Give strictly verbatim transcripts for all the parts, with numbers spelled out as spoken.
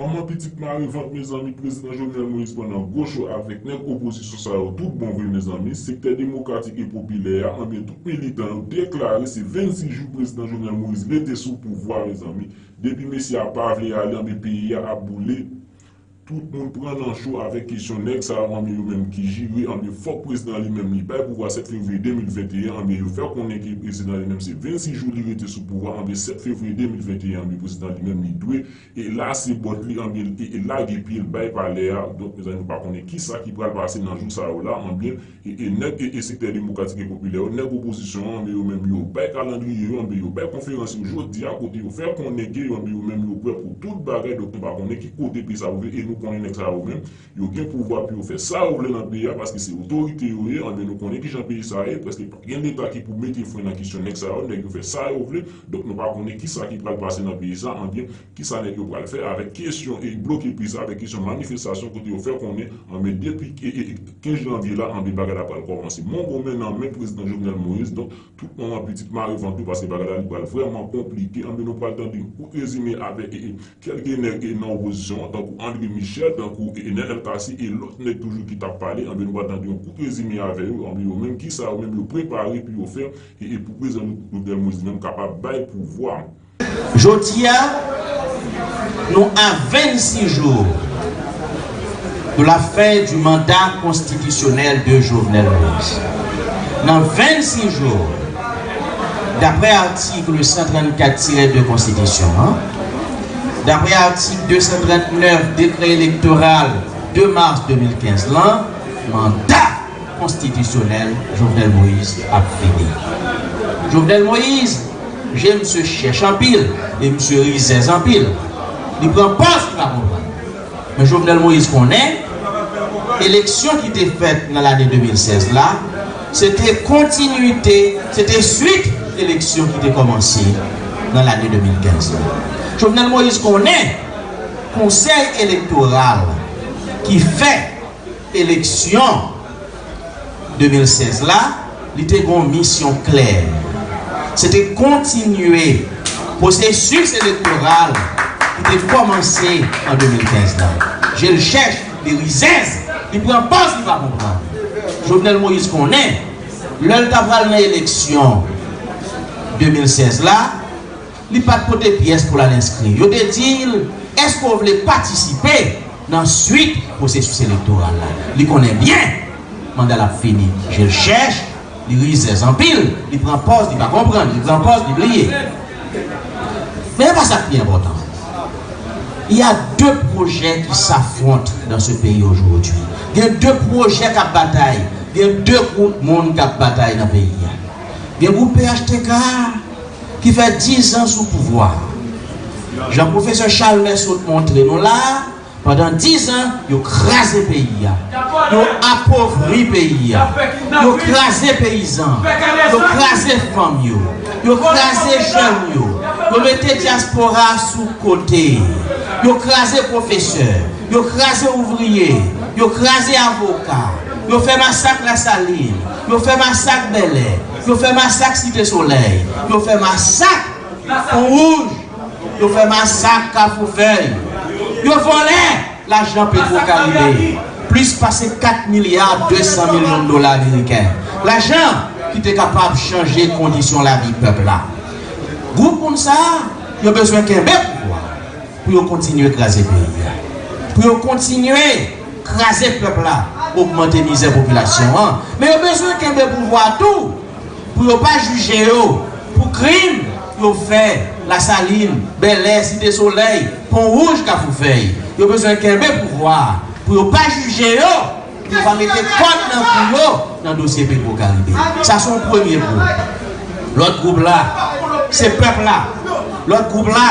Manman pitit mare vant, mezanmi, prezidan Jovenel Moïse pran nan gwo cho avèk nèg opozisyon sa yo tout bon vre, mezanmi. Sektè demokratik e popilè a, anben, tout militan yo deklare se vennsis jou prezidan Jovenel Moïse rete sou pouvwa, mezanmi. Depi mesye a pa vle ale, anben, peyi a ap boule. Tout moun pran nan cho avèk kesyon nèg sa yo, anben, yo menm ki jire, anben, fòk prezidan li menm li bay pouvwa sèt fevriye de mil venteyen, anben, yo fè konnen ke prezidan li menm se vennsis jou li rete sou pouvwa, anben, sèt fevriye de mil venteyen, anben, prezidan li menm li dwe e lase bòt li, anben, e, e lage pye l bay palè a. Donk, mezanmi, nou pa konnen kisa ki pral pase nan jou sa yo la, anben, e, e nèg e, e sektè demokratik e popilè yo, nèg opozisyon an, anben, yo menm yo bay kalandriye yo, anben, yo bay konferans yo jodi a, kote yo fè konnen ke yo, anben, yo menm yo prè pou tout bagay. Donk, nou pa konnen ki kote peyi sa yo vle, e nou konnen nèg sa yo menm, yo gen pouvwa pou yo fè sa yo vle nan peyi a, paske se otorite yo ye, anben, nou konnen kijan peyi sa ye, prèske pa gen leta ki pou mete fren nan kesyon nèg sa yo, nèg yo fè sa yo vle. Donk, nou pa konnen kisa ki pral pase nan peyi sa, anben, kisa nèg yo pral fè avèk kesyon e bloke peyi sa, avèk kesyon manifestasyon kote yo fè konnen, anben, depi e, e, kenz janvye la, anben, bagay la pral kòmanse. Mongo men nan men prezidan Jovenel Moïse, donk, tout manman pitit mare vant yo, paske bagay la li pral vrèman konplike. Anben, nou pral tande yon kout rezime avèk e, e, kèlke nèg e nan opozisyon an, tankou André Michel, tankou e, e Nenel Cassy e lòt nèg toujou ki t ap pale, anben, nou pral tande yon kout rezime avè yo, anben, yo menm kisa yo menm yo prepare pou yo fè e, e pou prezidan Jovenel Moïse li menm kapab bay pouvwa. Jodi a, nou a vennsis jou de la fin du mandat constitutionnel de Jovenel Moïse. Nan vennsis jou, daprè atik san trannkat tirè de konstitisyon an, daprè atik de san trannèf dekrè elektoral de mas de mil kenz lan, manda konstitisyonèl Jovenel Moïse ap fini. Jovenel Moïse, je misye chèch anpil e misye rizèz anpil. Li pran pòz li pa konprann. Men Jovenel Moïse konnen eleksyon ki te fèt nan lane de mil sèz la, se te kontinite, se te swit eleksyon ki te kòmanse nan lane de mil kenz la. Jovenel Moïse konnen konsèy elektoral ki fè eleksyon de mil sèz la, li te gen yon misyon klè. Se te kontinye pwosesis elektoral ki te kòmanse an de mil kenz la. Je l chèch, li rizèz, li pran pòz li pa konprann. Jovenel Moïse konnen, lè l ta pral nan eleksyon de mil sèz la, li pa t pote pyès pou l al enskri. Yo te di l, èske w vle patisipe nan swit pwosesis elektoral la? Li konnen byen manda l ap fini. Je l chèch, li rizèz anpil, li pran pòz, li pa konprann, li pran pòz, li bliye. Men se pa sa k pi enpòtan. Il y a deux projets qui s'affrontent dans ce pays aujourd'hui. Gen de pwojè k ap batay, gen de gwoup moun k ap batay nan peyi a. Gen gwoup P H T K ki fè diz an sou pouvwa. Jan pwofesè Chalmè sot montre nou la, pandan diz an, yo kraze peyi a. Yo apovri peyi a. Yo kraze peyizan. Yo kraze fanm yo. Yo kraze jèn yo. Yo mete dyaspora sou kote. Yo kraze pwofesè. Yo kraze ouvriye. Yo kraze avoka. Yo fè masak Lasalin. Yo fè masak Bèlè. Yo fè masak Site Solèy. Yo fè masak Pon Wouj. Yo fè masak Kafou Fèy. Yo vòlè lajan Petro Caribe, plis pase kat milya de san milyon dola ameriken. Lajan ki te kapab chanje kondisyon lavi pèp la. Gwoup moun sa a, yo bezwen kenbe pouvwa pou yo kontinye kraze peyi a. Pou yo kontinye kraze pèp la, ogmante mizè popilasyon an. Men yo bezwen kenbe pouvwa tou pou yo pa jije yo pou krim yo fè Lasalin, Bèlè, Site Solèy, Pon Wouj, Kafou Fèy. Yo bezwen kenbe pouvwa a pou yo pa jije yo, pou yo pa mete kòd nan kou yo nan dosye Petro Caribe. Sa se yon premye gwoup. Lòt gwoup la, se pèp la. Lòt gwoup la,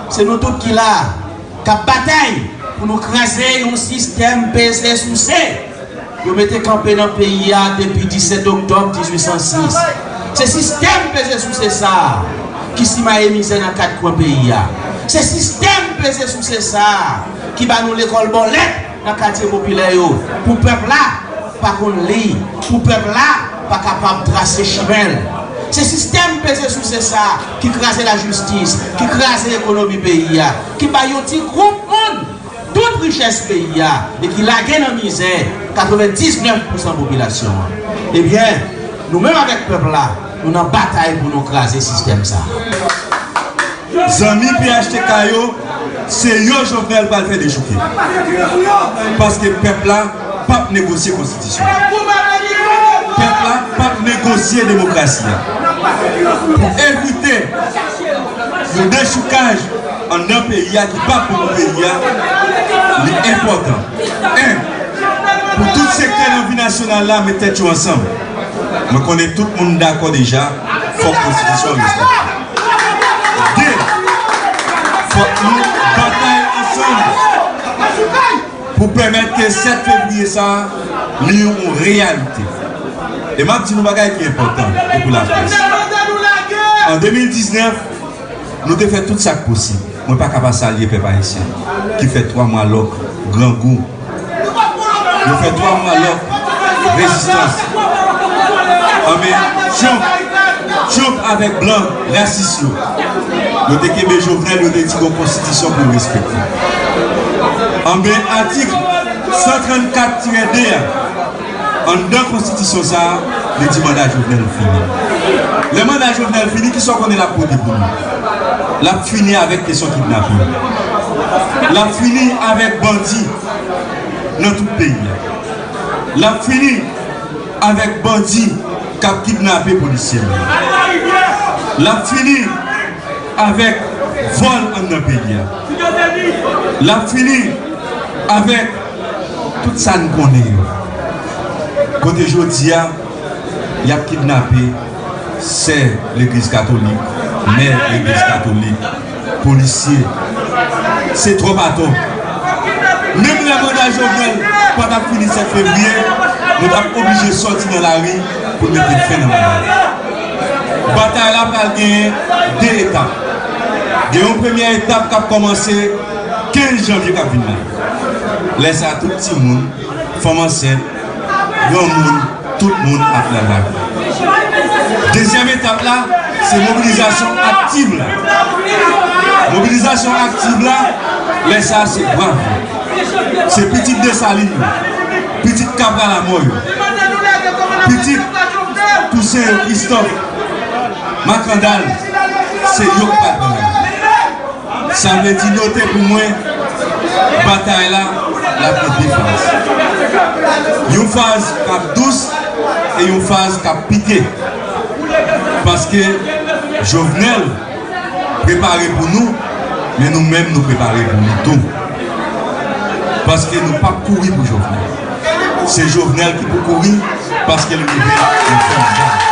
se nou tout ki la, k ap batay pou nou kraze yon sistèm peze souse yo mete kanpe nan peyi a depi disèt oktòb dizuit san sis. Se sistèm peze souse sa a ki simaye mizè nan kat kwen peyi a. Se sistèm peze souse sa a ki ba nou lekòl bòlèt nan katye popilè yo pou pèp la pa konn li, pou pèp la pa kapab trase chimen l. Se sistèm peze souse sa a ki kraze lajistis, ki kraze ekonomi peyi a, ki bay yon ti gwoup moun Tout richès peyi a e ki lage nan mizè katrevendiznèf pousan popilasyon an. Ebyen, nou menm avèk pèp la, nou nan batay pou nou kraze sistèm sa a. Zanmi P H T K yo, se yo Jovenel pral fè dechouke. Paske pèp la p ap negosye konstitisyon. Pèp la p ap negosye demokrasi a. Pou evite yon dechoukaj anndan peyi a ki p ap bon pou peyi a, li enpòtan. En, pou tout sektè nan vi nasyonal la met tèt yo ansanm. Mwen konnen tout moun dakò deja, fòk konstitisyon an respekte. De, fòk nou batay ansanm pou pèmèt ke sèt fevriye sa a, li yon reyalite. E m ap di nou bagay ki enpòtan e pou laprès. An de mil diznèf, nou te fè tout sa k posib. Mwen pa ka pa salye pèp ayisyen ki fè twa mwa lòk, grangou. Yo fè twa mwa lòk, rezistans. Anben, Trump, Trump avèk blan rasis yo, yo te kenbe Jovenel, yo te di gon konstitisyon pou yo respekte. Anben, atik san trannkat tirè de a, anndan konstitisyon sa a, li di manda Jovenel fini. Lè manda Jovenel fini, kisa w konnen l ap pote pou nou? L ap fini avèk kesyon kidnapin. L ap fini avèk bandi nan tout peyi a. L ap fini avèk bandi k ap kidnape polisye yo. L ap fini avèk vòl anndan peyi a. L ap fini avèk tout sa n konnen yo. Kote jodi a, y ap kidnape sè legliz katolik, mè legliz katolik, polisye. Se twòp atò. Menm lè manda Jovenel pa t ap fini sèt fevriye, nou t ap oblije sòti nan lari pou n mete fen nan manda. Batay la pral genyen de etap. Gen yon premyè etap k ap kòmanse kenz janvye k ap vin la. Lè sa a, tout timoun, fanm ansent, granmoun, tout moun ap nan lari. Dezyèm etap la, se mobilizasyon aktiv la. Mobilizasyon aktiv la, lè sa a, se brav yo. Se pitit Desalin yo, pitit Kabral Amò yo, pitit Tousen yo, Kristòf, Makandal, se yo k pral pran lari. Sa vle di, note pou mwen, batay la, l ap gen de faz. Yon faz k ap dous e yon faz k ap pike. Paske Jovenel prepare pou nou, men nou menm nou prepare pou li tou. Paske nou p ap kouri pou Jovenel. Se Jovenel ki pou kouri, paske l rive nan fè nou mal.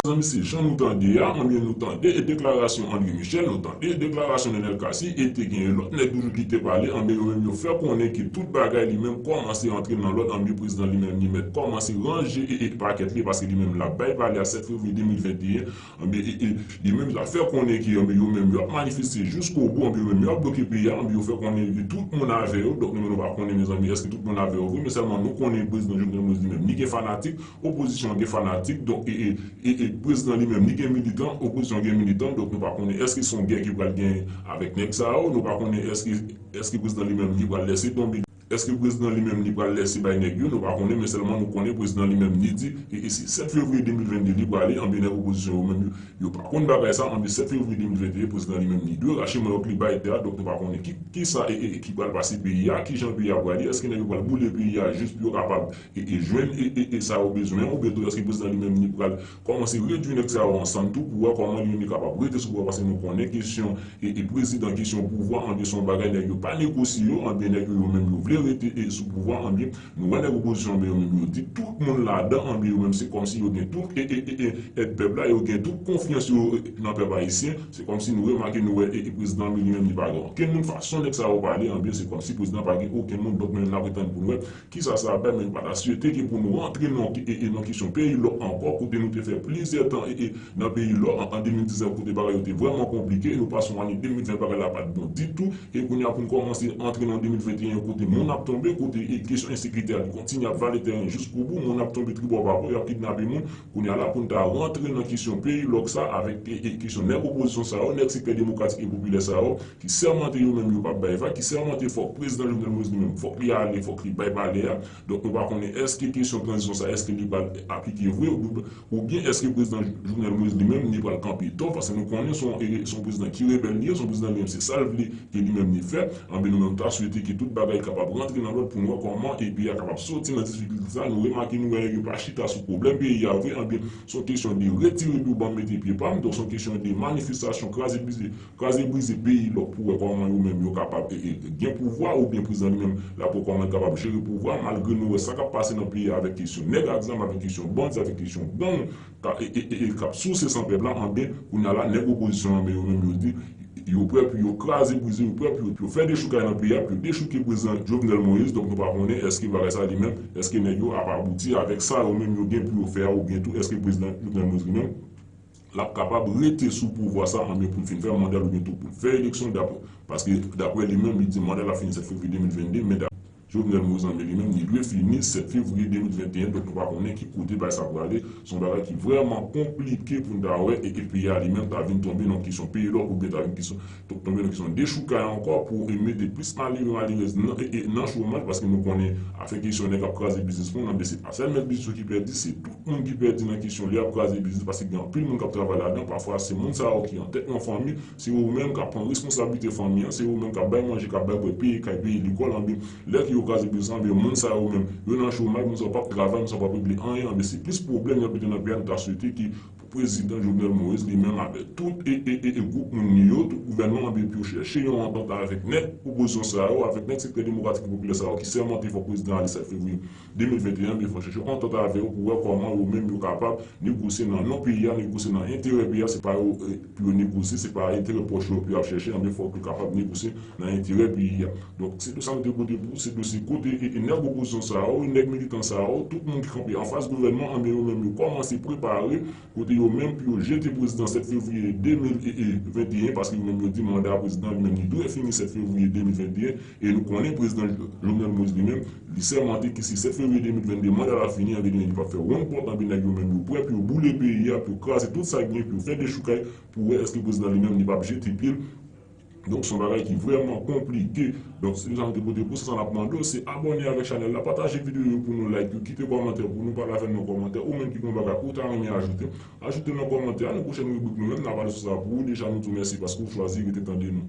Zanmi, se jan nou tande a, anben nou tande e deklarasyon André Michel, nou tande e deklarasyon Nenel Cassy, e te gen lòt nèg toujou ki te pale, anben yo menm yo fè konnen ke tout bagay li menm kòmanse antre nan lòd, anben prezidan li menm li mèt kòmanse ranje e, e pakèt li, paske li menm l ap bay pale a sèt fevriye de mil venteyen, anben e, e, li menm l ap fè konnen ke, anben yo menm yo ap manifeste jiskobou, anben yo menm yo ap bloke peyi a, anben yo fè konnen ke tout moun avè yo, donk nou menm nou pa konnen, mezanmi, èske tout moun avè yo vre, men sèlman nou konnen prezidan Jovenel Moïse li menm li gen fanatik, opozisyon an gen fanatik, donk, e, e, e, e prezidan li menm li gen militan, opozisyon an gen militan, donk nou pa konnen èske se yon gè ki pral gen avèk nèg sa yo, nou pa konnen èske, èske prezidan li menm li pral lèse tonbe, èske prezidan li menm li pral lèse bay nèg yo, nou pa konnen, men sèlman nou konnen prezidan li menm li di, e, e se sèt fevriye de mil vennde li prale, anben nèg opozisyon yo menm yo, yo pa konn bagay sa, anben sèt fevriye de mil venteyen, prezidan li menm li dwe rache manyòk li bay tè a, donk nou pa konnen ki, ki sa, e, e, ki pral pase peyi a, ki jan peyi a prale, èske nèg yo pral boule peyi a jis pou yo kapab e, e jwenn e, e, e sa yo bezwen an, oubyen tou èske prezidan li menm li pral kòmanse redui nèg sa yo ansanm tou pou wè kòman li menm li kapab rete sou pouvwa, paske nou konnen kesyon e, e prezidan, kesyon pouvwa, anben se yon bagay nèg yo pa negosye yo, anben nèg yo, yo menm yo vle rete e sou pouvwa, anben nou wè nèg opozisyon, anben yo menm yo di tout moun ladan, anben yo menm se kòmsi yo gen tout e, e, e, e èd pèp la, yo gen tout konfyans yo e, nan pèp ayisyen, se kòmsi nou remake nou wè e, e prezidan li menm li pa gen okenn moun fason nèg sa yo pale, anben se kòmsi prezidan pa gen okenn moun, donk nou menm n ap ret tann pou n wè kisa sa ap bay, men nou pa ta swete ke pou nou rantre nan, e, e, nan kesyon peyi lò ankò, kote nou te fè plizyè tan e, e, nan peyi lò an, an de mil diznèf, kote bagay yo te vrèman konplike, nou pase yon ane de mil ven, bagay la pa t bon ditou, e kounye a pou n kòmanse antre nan de mil venteyen, kote moun ap tonbe, kote e, kesyon ensekirite a li kontinye ap vale teren jiskobou, moun ap tonbe tribò pa bò, y ap kidnape moun. Kounye a la, pou n ta rantre nan kesyon peyi lòk sa, avèk e, e, kesyon nèg opozisyon sa yo, nèg sektè demokratik e popilè sa yo, ki sèmante yo menm yo p ap bay vag, ki sèmante fòk prezidan Jovenel Moïse li menm, fòk li ale, fòk li bay pale a. Donk, nou pa konnen èske kesyon tranzisyon sa, èske li pral aplike vre, oubyen Oubyen èske prezidan Jovenel Moïse li menm li pral kanpe tò, paske nou konnen se yon, e, se yon prezidan ki rebèl li ye, se yon prezidan li menm se sa l vle ke li menm li fè. Anben, nou menm ta swete ke tout bagay kapab rantre nan lòd pou n wè kòman e peyi a kapab soti nan difikilte sa. Nou remake nou wè yo pa chita sou pwoblèm peyi a vre, anben se yon kesyon de retire pye w ban m mete pye pa m, donk se yon kesyon de manifestasyon, kraze brize, kraze brize peyi lòk pou wè kòman yo menm yo kapab e, e, gen pouvwa oubyen prezidan li menm l ap wè kòman l kapab jere pouvwa, malgre nou wè sa k ap pase nan peyi a avèk kesyon nèg ak zam, avèk kesyon bandi, avèk kesyon gang, ka, e, e, e, e, k ap souse san pèp la, anben, kounye a la, nèg opozisyon an, men yo menm yo di, yo prè pou yo kraze brize, yo prè pou yo, pou yo fè dechoukay nan peyi a, pou yo dechouke prezidan Jovenel Moïse. Donk, nou pa konnen èske bagay sa li menm, èske nèg yo ap abouti avèk sa yo menm yo gen pou yo fè a, oubyen tou, èske prezidan Jovenel Moïse li menm, l ap kapab rete sou pouvwa sa, anben, pou l fin fè manda l, oubyen tou pou l fè eleksyon, dap-, paske, daprè li menm, li di manda l ap fini sèt fevriye de mil vennde, men Jovenel Moïse anben li menm, li dwe fini sèt fevriye de mil venteyen, donk nou pa konnen ki kote bagay sa prale. Se yon bagay ki vrèman konplike pou n ta wè, e ke peyi a li menm ta vin tonbe nan kesyon peyi lòk oubyen ta vin kesyon, to-, tonbe nan kesyon dechoukay ankò pou e mete plis malere, malerèz nan, e, e, nan chomaj, paske nou konnen afè kesyon nèg ap kraze biznis moun, anben se pa sèlman biznis yo ki pèdi, se tout moun ki pèdi nan kesyon li ap kraze biznis, paske gen anpil moun k ap travay ladan, pafwa se moun sa yo ki an tèt yon fanmi, se yo menm k ap pran responsablite fanmi an, se yo menm k ap bay manje, k ap bay bwè, peye kay, peye lekòl, anben, lè ke yo kraze biznis lan, anben, moun sa yo menm, yo nan chomaj, moun sa yo p ap travay, moun sa yo p ap regle anyen, anben, se plis pwoblèm y ap mete nan peyi a, nou ta swete ke pou prezidan Jovenel Moïse, li menm avèk tout e, e, e, e gwoup moun li yo, tout gouvènman, anben, pou yo chèche yon antant avèk nèg opozisyon sa yo, avèk nèg sektè demokratik e popilè sa yo ki sèmante fòk prezidan ale sèt fevriye de mil venteyen, anben, fòk chèche yon antant avè yo pou wè kòman yo menm yo kapab negosye nan non peyi a, negosye nan enterè peyi a, se pa yo, e, pou yo negosye, se pa enterè pwòch yo pou y ap chèche, anben fòk yo kapab negosye nan enterè peyi a. Donk, se dosye sa nou te pote pou ou, se dosye kote e, e nèg opozisyon sa yo, nèg militan sa yo, tout moun ki kanpe anfas gouvènman, anben yo menm yo kòmanse prepare, kote yo menm pou yo jete prezidan sèt fevriye de mil venteyen, paske yo menm yo di manda prezidan li menm li dwe fini sèt fevriye de mil venteyen, e nou konnen prezidan Jovenel Moïse li menm, li sèmante ke si sèt fevriye de mil vennde manda l ap fini, anben li p ap fè wonn pòt, anben nèg yo menm yo prè pou yo boule peyi a, pou yo kraze tout sa k gen, pou yo fè dechoukay, pou wè èske prezidan li menm li p ap jete pye l. Donk, se yon bagay ki vrèman konplike. Donk, se sa nou te pote pou, se sa n ap mande w, se abòne avèk chanèl la, pataje videyo yo pou nou, like yo, kite kòmantè pou nou, pale avè n nan kòmantè, ou menm ki gen yon bagay ou ta renmen ajoute, ajoute nan kòmantè a, nan pwochèn ribrik nou menm, n a pale sou sa pou ou, deja nou di w mèsi paske w chwazi rete tande nou.